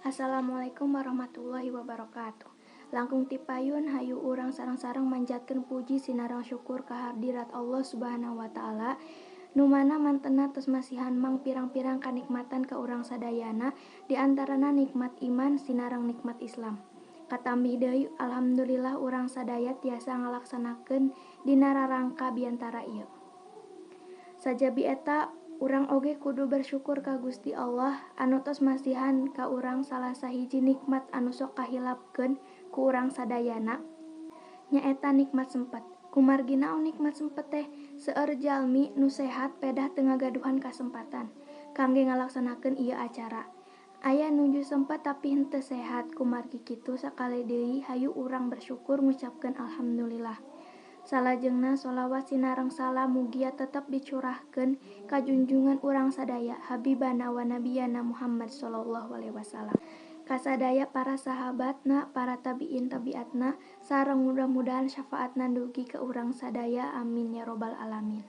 Assalamualaikum warahmatullahi wabarakatuh. Langkung tipayun hayu urang sareng-sareng manjatkeun puji sinareng syukur kahadirat Allah Subhanahu wa taala nu mana mantena tos masihan mang pirang-pirang kanikmatan ka urang sadayana, diantarana nikmat iman sinareng nikmat Islam. Katambih deui, alhamdulillah urang sadaya tiasa ngalaksanakeun dina rarangka biantara ieu. Sajabi eta, urang oge kudu bersyukur ka Gusti Allah anu tos masihan ka urang salah sahiji nikmat anu sok kahilapkeun ku urang sadayana, nyaeta nikmat sempet. Kumargi naon nikmat sempet teh? Seueur jalmi nu sehat pedah teu ngagaduhan kasempatan kangge ngalaksanakeun ieu acara. Aya nuju sempet tapi henteu sehat. Kumargi kitu, sakali deui hayu urang bersyukur ngucapkeun alhamdulillah. Salajengna, sholawat sinareng salam mugia tetep dicurahkeun ka junjungan urang sadaya, Habibana wa nabiyana Muhammad sallallahu alaihi wasallam, kasadaya para sahabatna, para tabiin tabiatna, sareng mudah-mudahan syafaatna dugi ka urang sadaya, amin ya robbal alamin.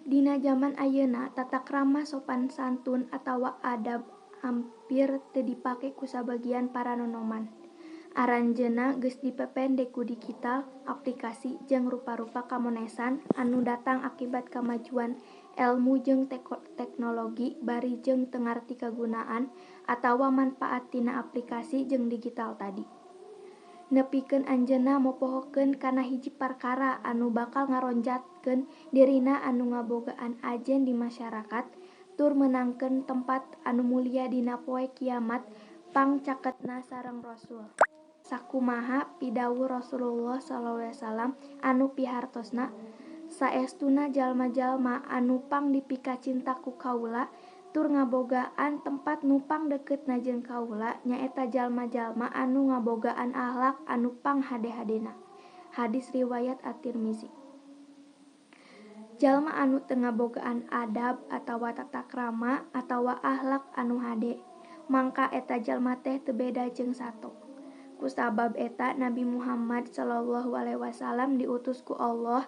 Dina jaman ayeuna, tata krama, sopan santun atawa adab hampir teu dipake ku sabagian para nonoman. Aranjeunna geus dipepende ku digital, aplikasi jeung rupa-rupa kamonesan anu datang akibat kamajuan elmu jeung teknologi, bari jeung teu ngarti kagunaan atawa manpaat tina aplikasi jeung digital tadi. Nepikeun anjeunna mopohokeun kana hiji parkara anu bakal ngaronjatkeun dirina anu ngabogaan ajen di masyarakat tur meunangkeun tempat anu mulia dina poe kiamat pangcaketna sareng Rasul. Sakumaha pidawuh Rasulullah sallallahu alaihi wasallam anu pihartosna, "Saestuna jalma-jalma anu pang dipikacinta ku kaula tur ngabogaan tempat nu pang deuketna jeung kaula nyaeta jalma-jalma anu ngabogaan akhlak anu pang hade-hadena." Hadis riwayat At-Tirmizi. Jalma anu teu ngabogaan adab atawa tata krama atawa akhlak anu hade, mangka eta jalma teh teu beda jeung sato. Kusabab eta, Nabi Muhammad sallallahu alaihi wasallam diutus ku Allah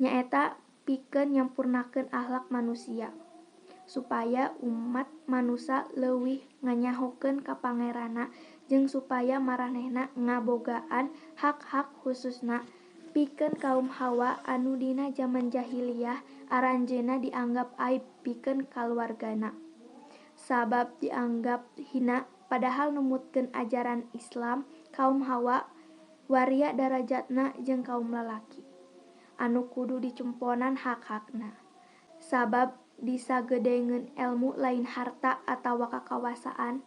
nyaeta pikeun nyampurnakeun akhlak manusia supaya umat manusa leuwih nganyahokeun ka Pangeranna jeung supaya maranehna ngabogaan hak-hak, khususna pikeun kaum hawa anu dina jaman jahiliyah aranjeunna dianggap aib pikeun kaluargana sabab dianggap hina, padahal numutkeun ajaran Islam kaum hawa waria darajatna jeung kaum lalaki anu kudu dicumponan hak-hakna, sabab disagedengeun elmu lain harta atawa kakawasaan,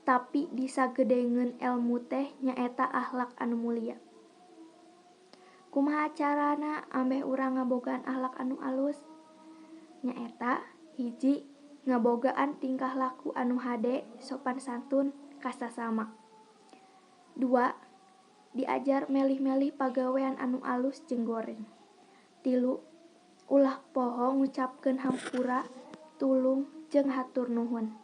tapi disagedengeun elmu teh nyaeta akhlak anu mulia. Kumaha carana ambeh urang ngabogaan akhlak anu alus? Nyaeta hiji, ngabogaan tingkah laku anu hade, sopan santun ka sasama. Dua, diajar melih-melih pagawean anu alus jeung goreng. Tilu, ulah poho ngucapkeun hampura, tulung jeung hatur nuhun.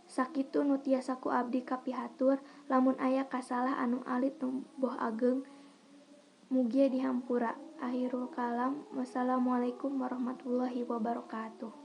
Sakitu nu tiasa ku abdi kapihatur. Lamun aya kasalah anu alit boh ageng, mugia dihampura. Akhirul kalam, wassalamualaikum warahmatullahi wabarakatuh.